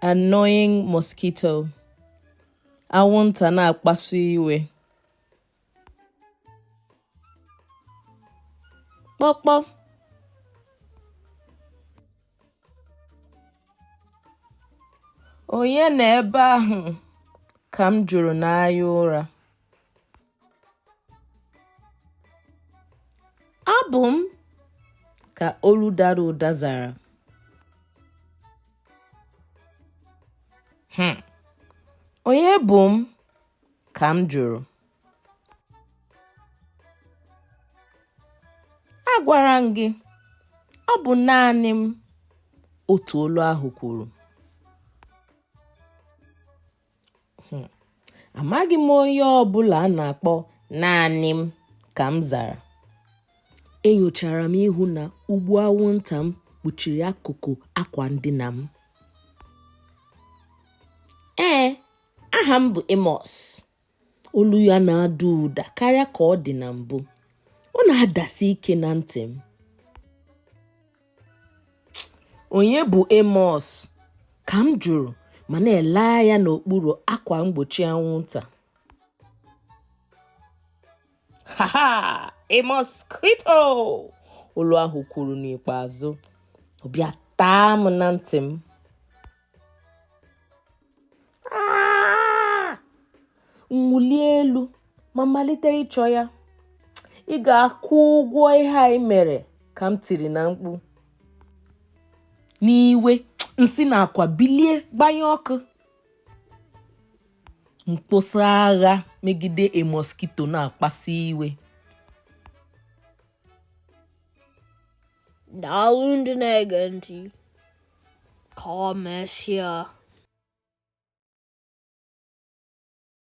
Annoying mosquito. Anwụnta na-akpasu iwe. Kpọkpọ. Onye nọ ebe ahụ? Ka m jụrụ n'anya ụra. Abụ m, ka olu dara ụda zara. Onye bụ m? Ka m jụrụ. Agwara m gị, ọ bụ naanị m, otu olu ahụ kwuru. Amaghị m onye ọ bụla a na-akpọ naanị m, ka m zara. Enyochara m ịhụ na ụgbụ anwụnta m kpuchiri akụkụ akwa ndina m. Ee, aha m bụ Amos. Olu ya na-ada ụda karịa ka ọ dị na mbụ. Ọ na-adasi ike na ntị m. Onye bụ Amos? Ka m jụrụ ma na-ele anya n'okpuru akwa mgbochi anwụnta. Ha ha! Amos Quito! Olu ahụ kwuru n'ikpeazụ. Ọ bịa taa m na ntị m. M wulie elu ma malite ịchọ ya. Ị ga-akwụ ụgwọ ihe a i mere, ka m tiri na mkpu. N'iwe, m si n'akwa bilie gbanye ọkụ. M kpọsa agha megide a mosquito na-akpasu iwe. Daalụ ndị na-ege ntị. Ka o mesịa.